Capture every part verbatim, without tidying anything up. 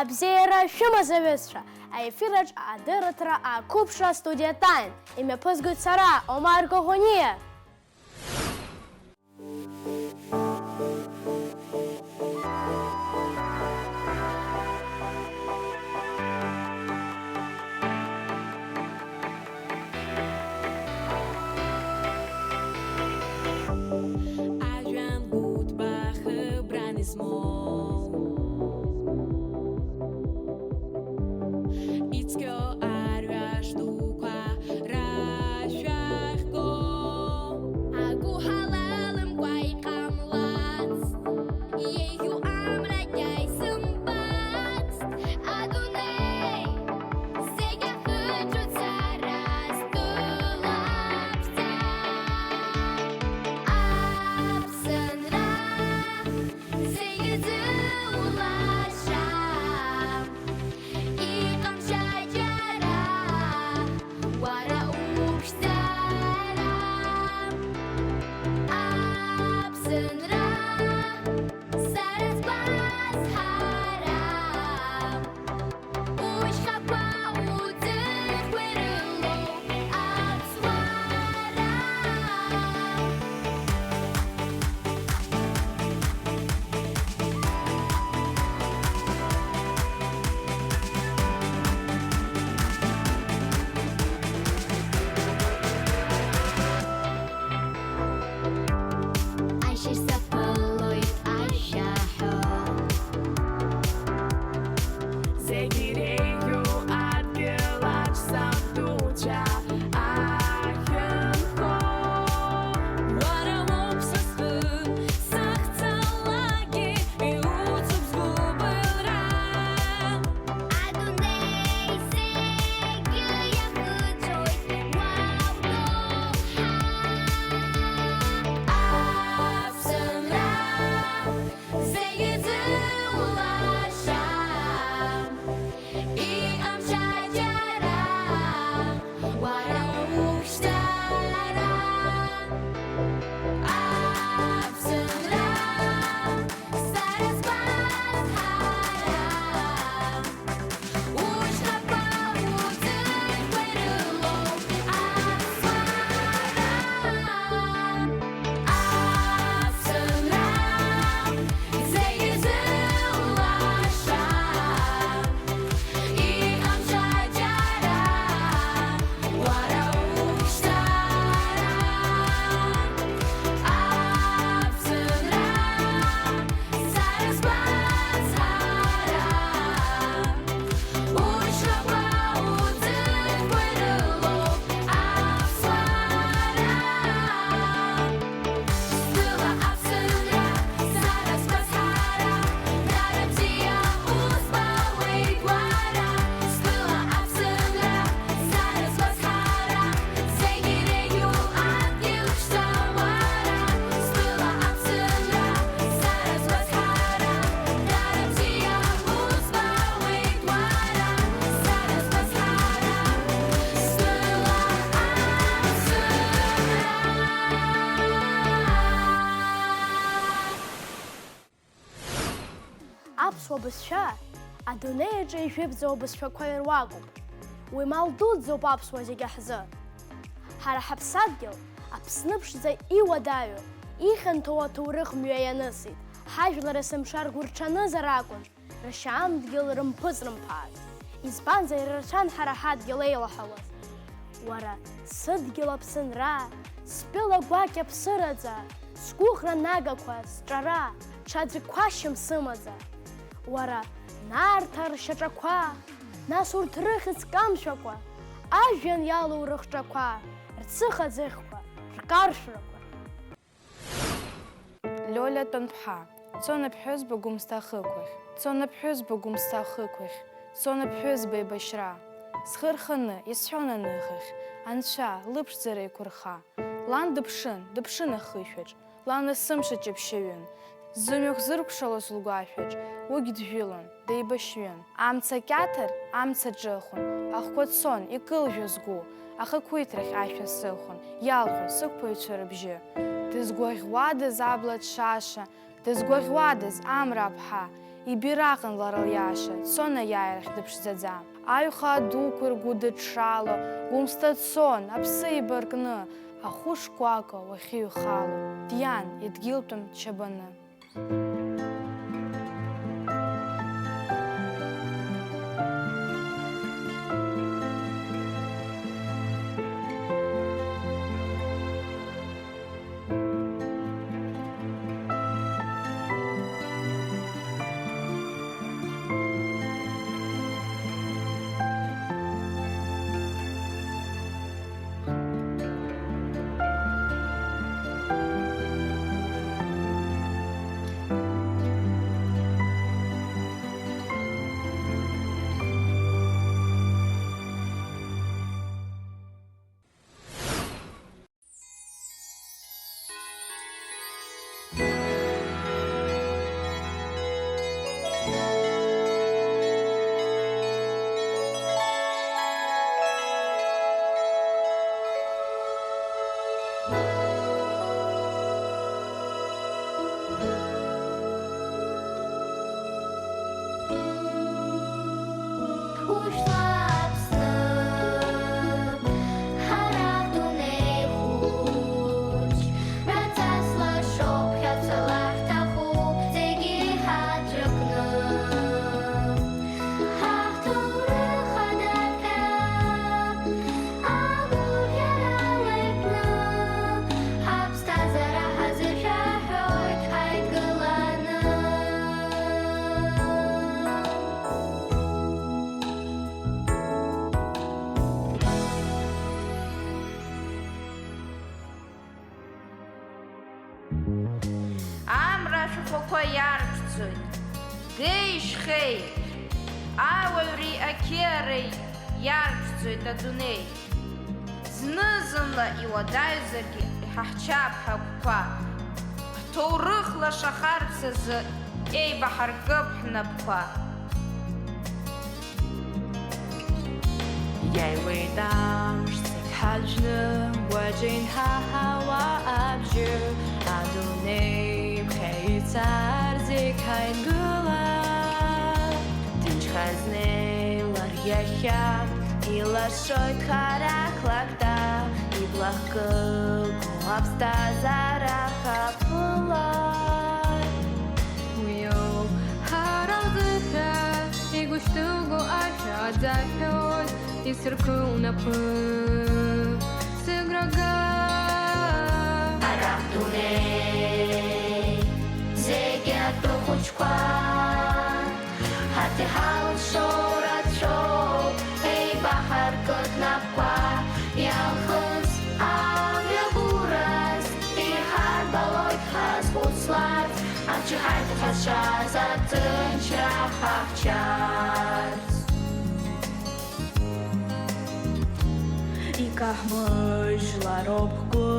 Бзиара шәымаз, аҩызцәа! Аефираҿ адырраҭара ақәыԥшра астудиа Time. Имҩаԥызгоит сара, Омар Коӷониа. Ажәҩан гәыҭбаа хыбран измоу, ицқьоу арҩаш дуқәа рашәа ахьго, агәы ҳалалымкәа иҟамлацт, еиӷьу амрагьы исымбацт, адунеи зегь ахыҵәоит сара стәыла аԥсҭа. Аԥсынра зегь зыулаша, иҟам шьаџьара, уара уԥшӡара. Аԥсынра сара сгәазҳара. Ушьхақәа уӡыхқәа ирылоу аԥсуара. Ашьыжь саԥылоит ашәа ҳәо. Зегь иреиӷьу адгьыл аҿ сабдуцәа ахьынхо. Уара уоуп са схы сахьцалакгьы, иуцуп сгәы былра. Адунеи зегьы иахыҵәоит уа удоуҳа. Аԥсынра зегьы зыулаша, иҟам шьаџьара, уара уԥшӡара. Аԥсынра сара сгәазҳара. Сара сгәазҳара, ушьхақәа уӡыхқәа ирылоуп аԥсуара. Стәыла аԥсынра, сара сгәазҳара, дара бзиа узбауеит уара. Стәыла аԥсынра, сара сгәазҳара, зегь иреиӷьу адгьыл ԥшӡа уара. Стәыла аԥсынра, сара сгәазҳара, дара бзиа узбауеит уара. Сара сгәазҳара, стәыла аԥсынра. Аԥсуа бызшәа адунеи аҿы ижәытәӡоу абызшәақәа ируакуп. Уи мал дуӡӡоуп аԥсуа зегьы ҳзы. Ҳара ҳаԥсадгьыл Аԥсны ԥшӡа иуадаҩу, ихьанҭоу аҭоурых мҩа ианысит. Ҳажәлар есымша ргәырҽанызар акәын, ршьаамдгьыл рымпыҵрымԥааз. Избанзар, ирацәан ҳара ҳадгьыл еилаҳауаз. Уара, сыдгьыл Аԥсынра, стәыла гәакьа ԥсыраӡа, сгәыӷра нагақәа, сҿара, ҽаӡәк қәашьым сымаӡа. Уара, Нарҭаа ршьаҿақәа, нас урҭ рыхьӡ камшәакәа, ажәҩан иалоу рыхҿақәа, рцыха ӡыхьқәа, ркаршәрақәа. Лиолиа Тәанԥҳа. Цон аԥҳәызба Гәымсҭа ахықәахь, цон аԥҳәызба Гәымсҭа ахықәахь, цон аԥҳәызба еибашьра. Схы рханы исҳәон аныҳәахь, анцәа лыԥшӡара еиқәырха. Лан дыԥшын, дыԥшын ахышәаҿ, лан есымша ҷаԥшьаҩын. Зымҩахь зыркәшалоз лгәашәаҿ уигь джәылон, деибашьҩын. Амца кьаҭар, амца ҿыхон, ахқәа цон, икылжәо сгәы, ахақәиҭрахь ашәа сыхон, иалхәон сықәԥаҩцәа рыбжьы. Дызгәаӷьуадаз абла ҭшаша, дызгәаӷьуадаз амра аԥҳа, Ибираҟын лара лиаша, дцон аиааирахь дыԥшӡаӡа. Аҩхаа дуқәа ргәыдыҽҽало, Гәымсҭа дцон, аԥсы еибаркны, ахәы шкәакәа уахьыҩхало, диан, идгьылтәым чабаны. Амра ашәахәақәа иарԥшӡоит, деишьхеи, ауаҩреи ақьиареи иарԥшӡоит адунеи. Зны-зынла иуадаҩзаргьы иҳаҳчап ҳагәқәа, ҳҭоурых лашахарц азы еибаҳаркып ҳнапқәа. Иааиуеит амш зегь ҳажәны, уаҵәы инҳаҳауа абжьы, адунеи ԥхьа ицар зегь ҳаидгыла. Ҭынчха знеилар иахьа, илашоит харак лакта, ибла хкыгоу аԥсҭазаара хаԥыла. Уиоуп ҳара ҳзыҳәа игәышьҭылго ашәа аӡаҳәоит, исыркы унапы сыграга. Арахь дунеи зегь атәы хәыҷқәа, ҳарҭ иҳалшо рацәоуп, еибаҳаркып напқәа, иалхыз амҩа гәыраз иҳарбалоит ҳазхәыцларц, амчы ҳаиҭахьазшаз аҭынчра ҳахьчарц. Икаҳмыжьлароуп ҳгәы,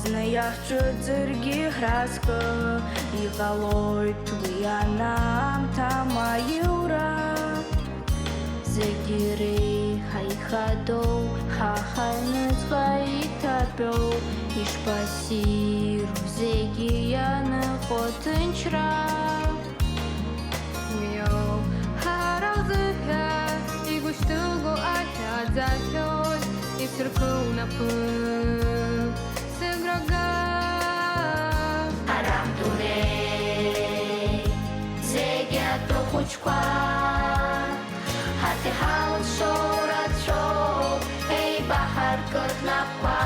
зны иаҳцәыӡыргьы ҳразҟы, иҟалоит уи анаамҭам аиура. Зегьы реиҳа ихадоу, ҳа ҳаҩныҵҟа иҭатәоу, ишԥассиру зегьы ианыҟоу ҭынчра? Уиоуп ҳара ҳзыҳәа игәышьҭылго ашәа аӡаҳәоит, исыркы унапы сыграга. Арахь дунеи зегь атәы хәыҷқәа, ҳарҭ иҳалшо рацәоуп, еибаҳаркып напқәа,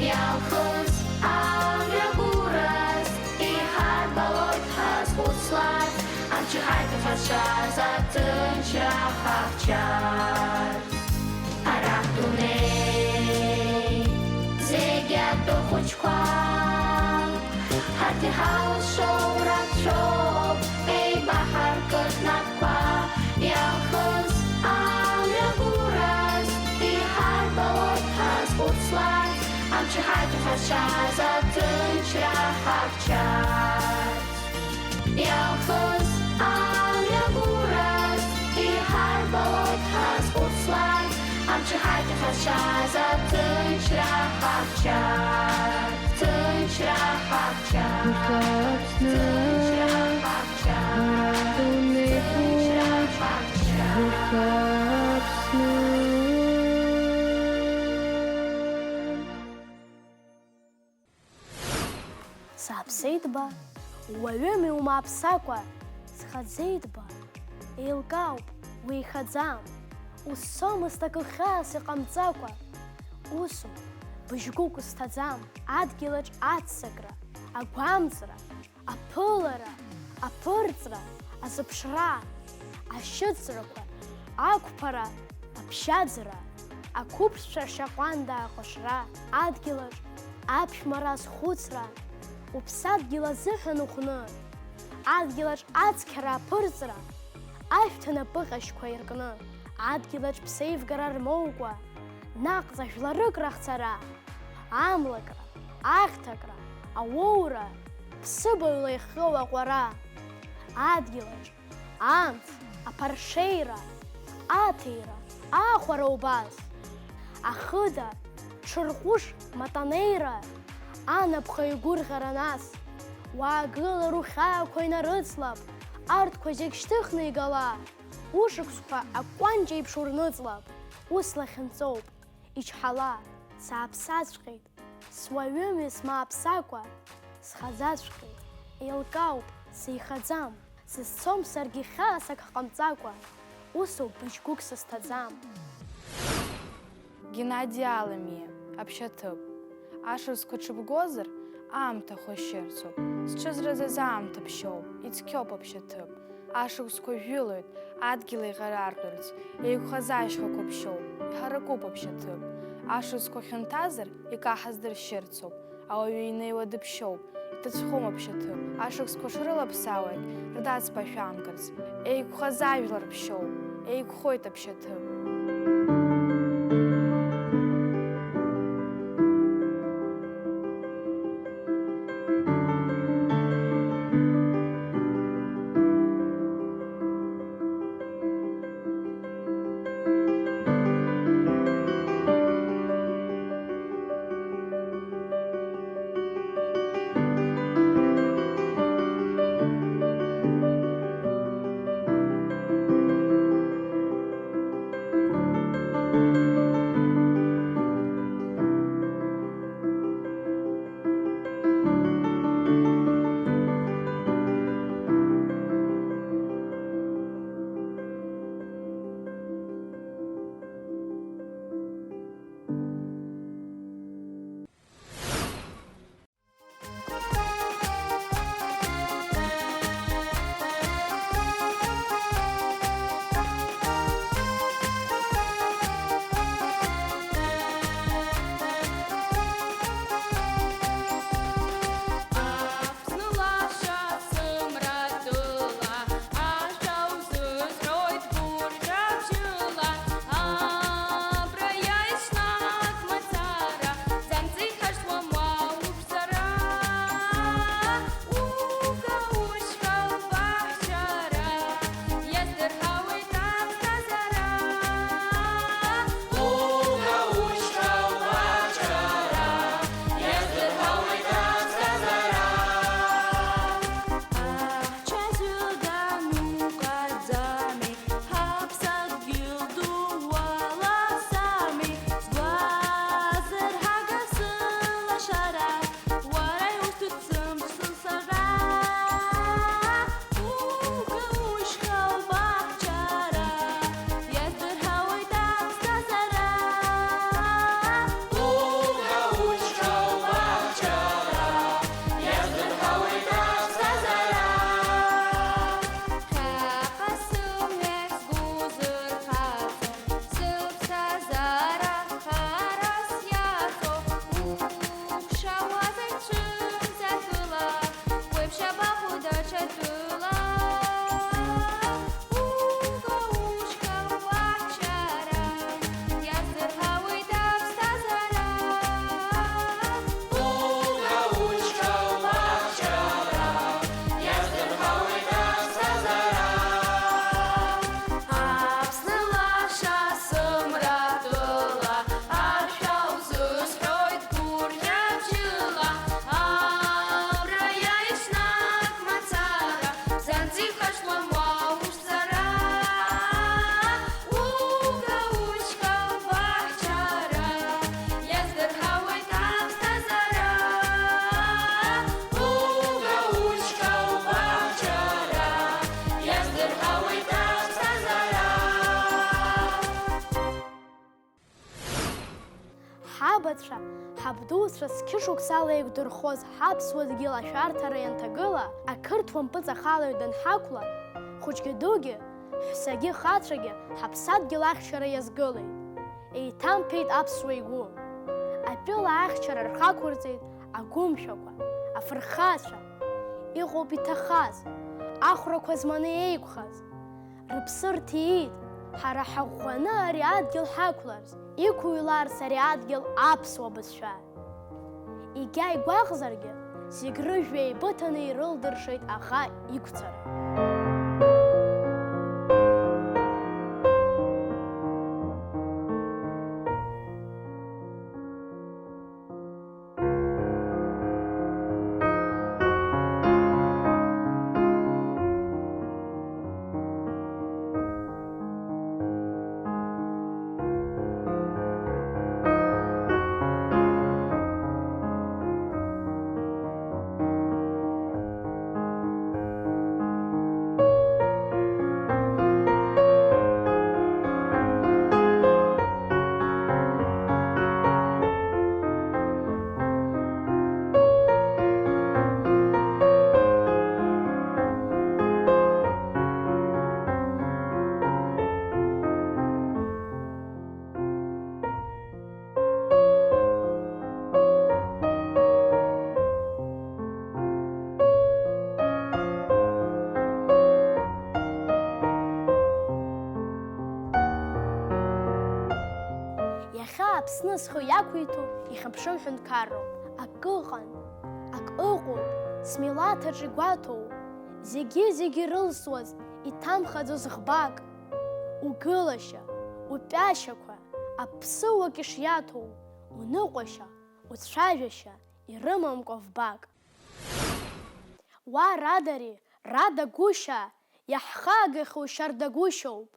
иалхыз амҩа гәыраз иҳарбалоит ҳазхәыцларц, амчы ҳаиҭахьазшаз аҭынчра ҳахьчарц. Арахь дунеи зегь атәы хәыҷқәа, ҳарҭ иҳалшо рацәоуп, еибаҳаркып напқәа, иалхыз амҩа гәыраз иҳарбалоит ҳазхәыцларц, амчы ҳаиҭахьазшаз аҭынчра ҳахьчарц. Иалхыз амҩа гәыраз иҳарбалоит ҳазхәыцларц, амчы ҳаиҭахьазшаз аҭынчра ҳахьчарц, ҭынчра ҳахьчарц, ҭынчра ҳахьчарц, ара дунеи Сааԥсеит ба, уаҩым иумааԥсакәа, схаӡеит ба, еилкаауп, уеихаӡам, узцомызт акы хьаас иҟамҵакәа. Усоуп, быжьгәык узҭаӡам, адгьылаҿ аццакра, агәамҵра, аԥылара, аԥырҵра, азыԥшра, ашьыцрақәа, ақәԥара, аԥжьаӡра, ақәыԥшцәа шьаҟәанда аҟәашра, адгьылаҿ аԥшәмара азхәыцра, уԥсадгьыл азыҳәан уҟны, адгьылаҿ ацқьара аԥырҵра, ашәҭ анапы ҟьашьқәа иркны, адгьылаҿ ԥсеивгара рмоукәа, наҟ ҵа жәларык рахҵара, амлакра, ахьҭакра, ауоура, ԥсыбаҩла ихиоу аҟәара, адгьылаҿ амц, аԥаршеира, аҭира, ахәара убас. Ахыда, ҽырҟәыш, матанеира, анапха игәырӷьара нас. Уаагылар ухьаақәа инарыцлап, арҭқәа зегь шьҭыхны игала, ушықәсқәа акәанҷ еиԥш урныҵлап, ус лахьынҵоуп, ичҳала, сааԥсаҵәҟьеит. Суаҩым исмааԥсакәа, схаӡаҵәҟьеит, еилкаауп, сеихаӡам, сызцом саргьы хьаас ак ҟамҵакәа, усоуп быжьгәык сызҭаӡам. Геннади Аламиа, Аԥшьаҭыԥ. Ашықәсқәа ҽыбгозар, аамҭа хәашьырцоуп, сҽызразыз аамҭа ԥшьоуп, ицқьоуп аԥшьаҭыԥ. Ашықәсқәа жәылоит, адгьыл еиҟарартәырц, еиқәхаз ашьхақәа ԥшьоуп, иҳаракуп аԥшьаҭыԥ. Ашықәсқәа хьанҭазар, икаҳаз дыршьырцоуп, ауаҩы инеиуа дыԥшьоуп, иҭацәхом аԥшьаҭыԥ. Ашықәсқәа шрылаԥсауагь, рдац ԥашәамкырц, еиқәхаз ажәлар ԥшьоуп, еиқәхоит аԥшьаҭыԥ. Ҳабдуцәа зқьышықәсала еиқәдырхоз ҳаԥсуа дгьыл ашәарҭара ианҭагыла, ақырҭуа мпыҵахалаҩ данҳақәла, хәыҷгьы дугьы, ҳәсагьы хацәагьы ҳаԥсадгьыл ахьчара иазгылеит. Еиҭамԥеит аԥсуа игәы. Атәыла ахьчара рхақәырҵеит агәымшәақәа, афырхацәа, иҟоуп иҭахаз, ахәрақәа зманы еиқәхаз. Рыԥсы рҭиит, ҳара ҳаӷәӷәаны ари адгьыл ҳақәларц, иқәыҩларц ари адгьыл аԥсуа бызшәа. Егьа игәаҟзаргьы, зегь рыжәҩа еибыҭаны ирылдыршеит аӷа иқәцара. Иахьа Аԥсны зхы иақәиҭу ихьыԥшым ҳәынҭқарроуп. Акы ыҟан, ак ыҟоуп, смилаҭ аҿы игәаҭоу, зегьы-зегьы ирылсуаз, иҭамхаӡоз ӷбак. Угылашьа, утәашьақәа, аԥсыуак ишиаҭәоу, уныҟәашьа, уцәажәашьа ирымамкәа вбак. Уа радари, радагәышьа, иаҳхаагахьоу шьардагәышьоуп,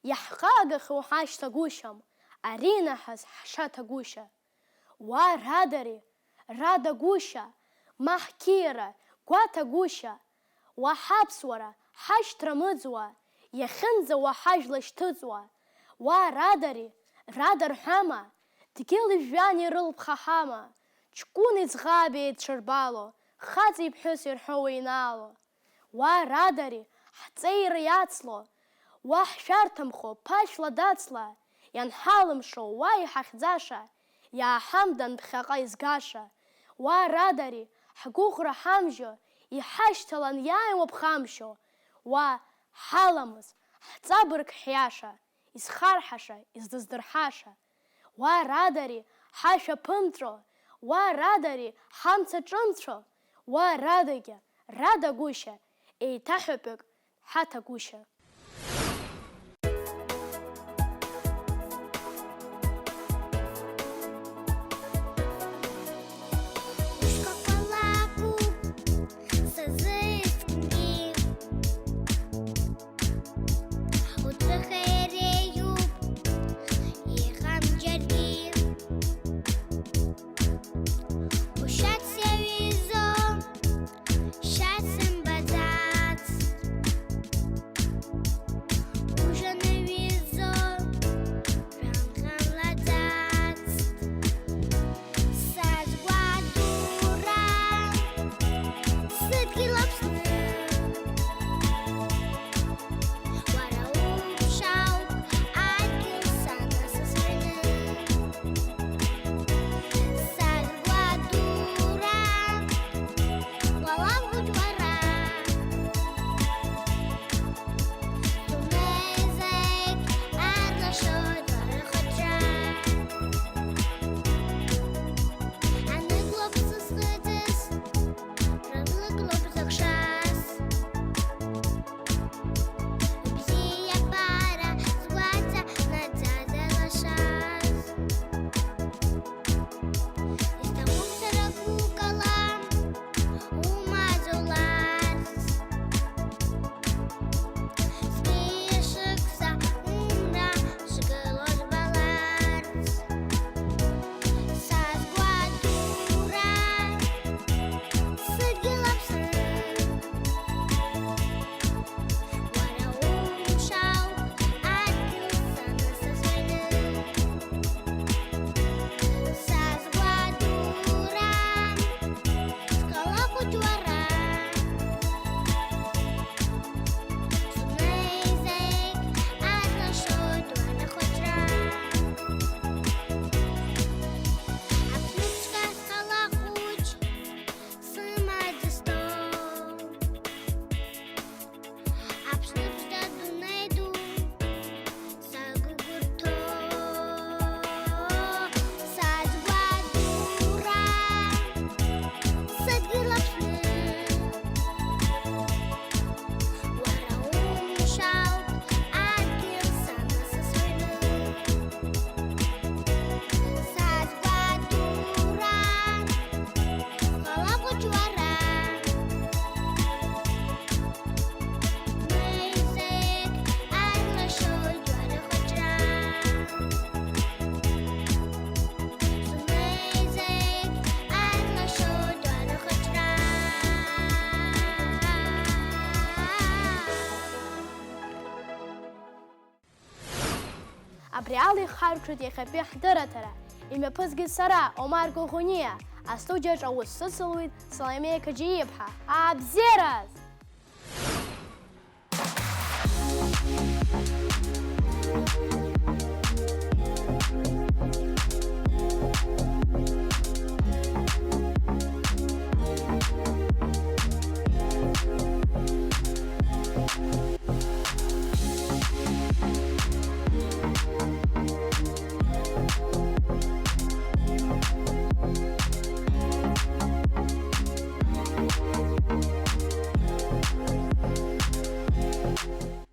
иаҳхаагахьоу ҳашьҭагәышьам, ари инаҳаз ҳшаҭагәышьа. Уа радари, радагәышьа, ма ҳқьиара, гәаҭагәышьа, уа ҳаԥсуара, ҳашьҭра мыӡуа, иахьынӡауа ҳажәла шьҭыҵуа. Уа радари, радарҳәама, дгьыли жәҩани ирылԥха ҳама, ҷкәыни ӡӷаби еидҽырбало, хаҵеи ԥҳәыси рҳәо уеинаало. Уа радари, ҳҵеира иацло, уа ҳшәарҭамхо ԥашәла дацла, ианҳалымшо уа иҳахьӡаша, иааҳамдан ԥхьаҟа изгаша. Уа радари, ҳгәыӷра ҳамжьо, иҳашьҭалан иааиуа ԥхамшьо, уа ҳаламыс, ҳҵабырг ҳиаша, изхарҳаша, издыздырҳаша. Уа радари, ҳашәа ԥымҵәо, уа радари, ҳамца ҿымцәо, уа радагьы, радагәышьа, еиҭаҳәатәык ҳаҭагәышьа. Ушьхақәа лакәуп са зегьы. Уҵыхеиреиуп, иҟам џьаргьы. Ушьац иаҩызоу, шьац сымбаӡацт. Ужаны ҩызоу, жәҩан ҟамлаӡацт. Са сгәадура Абри ала ихарҭәит иахьатәи ҳдырраҭара. Имҩаԥызгеит сара, Омар Гогониа, астудиаҿ аус сыцылуеит Саламеи Қаџьаиԥҳа. Абзиараз!